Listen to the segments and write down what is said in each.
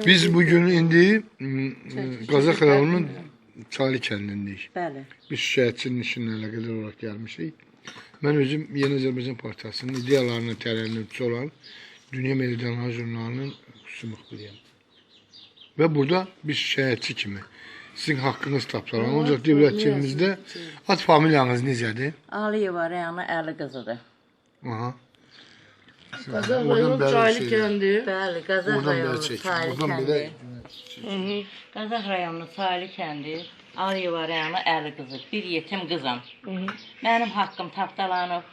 Biz bugün indi Qazax rayonunun Çaylı kəndindəyik. Bəli. Biz şikayətçinin işinlə əlaqədar olaraq gəlmişik. Mən özüm Yeni Azərbaycan Partiyasının ideyalarının tərənnümçüsü olan Dünya Meridianları jurnalının xüsusi müxbiriyəm. Və burada bir şikayətçi kimi sizin haqqınız tapdılar. Ancaq dövlətçilimizdə ad familiyanız necədir? Aliyeva Rəyana Əli qızıdır. Aha. Qazax rayonu Çaylı kəndi. Bəli, Qazax Oradan belə rayonu çəkin. Çaylı Oradan belə kəndi. Qazax rayonu Çaylı kəndi. Aliyeva Rəyana Əli qızı. Bir yetim qızam. Mənim haqqım tapdalanıb.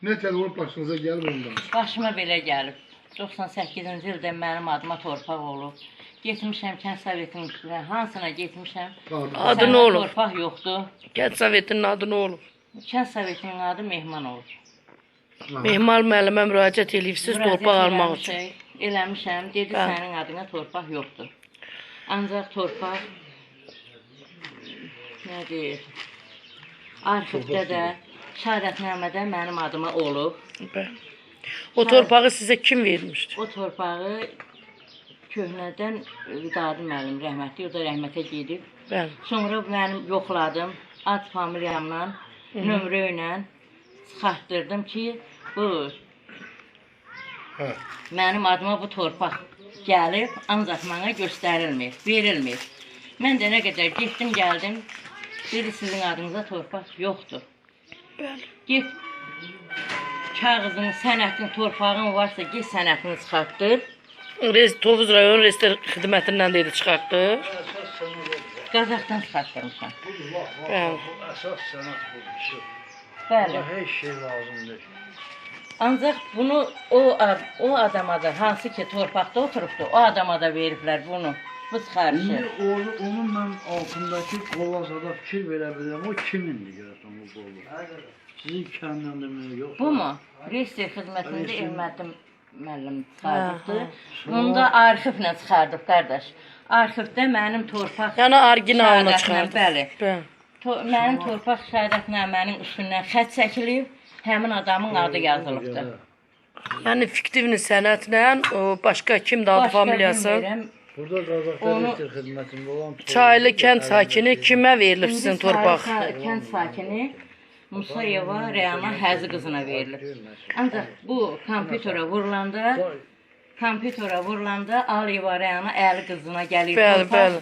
Nə tər olub başınıza gəlib ondan. Başıma belə gəlib. 98-ci ildə mənim adıma torpaq olub. Getmişəm kənd sovetinin hansına getmişəm. Adı Sənə nə olub? Torpaq yoxdur. Kənd Sovetinin adı nə olub? Kənd sovetinin adı Mehman olub. Mehmal müəllimə müraciət eləyibsiz Müraciət torpaq almaq üçün. eləmişik, Eləmişəm. Dedi Bəli. sənin adına torpaq yoxdur. Ancaq torpaq nə deyir? Arxivdə də şəhadətnamədə mənim adıma olub. Bəli. O torpağı sizə kim vermişdi? O torpağı köhnədən Vidadi müəllim rəhmətli, o da rəhmətə gedib. Bəli. Sonra mənim yoxladım, ad familiyamla, nömrə ilə çıxartdırdım ki, bu Hə. mənim adıma bu torpaq gəlib, ancaq mənə göstərilmir, verilmir. Mən də nə qədər getdim, gəldim, dedi sizin adınıza torpaq yoxdur. Bəli. Get kağızın, sənətin, torpağın varsa get sənətini çıxartdır. Tovuz rayon rester xidmətindən dedi çıxartdı. Qazaxdan çıxartdırmışam. Bəli. Bu əsas sənət budur. Şu. Bəli. Buna heç şey lazım deyil. Ancaq bunu o adama da hansı ki torpaqda oturubdu, o adama da veriblər bunu. Bu çıxarışı. İndi onu, onun mən altındakı qola zada fikir verə bilirəm. O kimindir görəsən bu qolu? Sizin kənddəndirmi yoxsa? Bu mu? Rester xidmətində Rester. Elməddin müəllim çıxardıbdı. Bunu da arxivlə çıxardıb qardaş. Arxivdə mənim torpaq Yəni originalını şəhadətlə- çıxartdı. Bəli. Bəli. Mənim torpaq şəhadətnamənin üstündən xətt çəkilib, həmin adamın adı yazılıbdı. Yəni fiktivni sənətlə o başqa kimdir adı Başqa familiyası? bilmirəm. Burada Qazaxda Onu- rester xidmətində olan Çaylı kənd sakini kimə verilib İndi sizin torpaq? Kənd sakini Musayeva Rəyana Həzi qızına verilib. Ancaq bu kompüterə vurulanda, Aliyeva Rəyana Əli qızına gəlir Bəli, torpaq. bəli.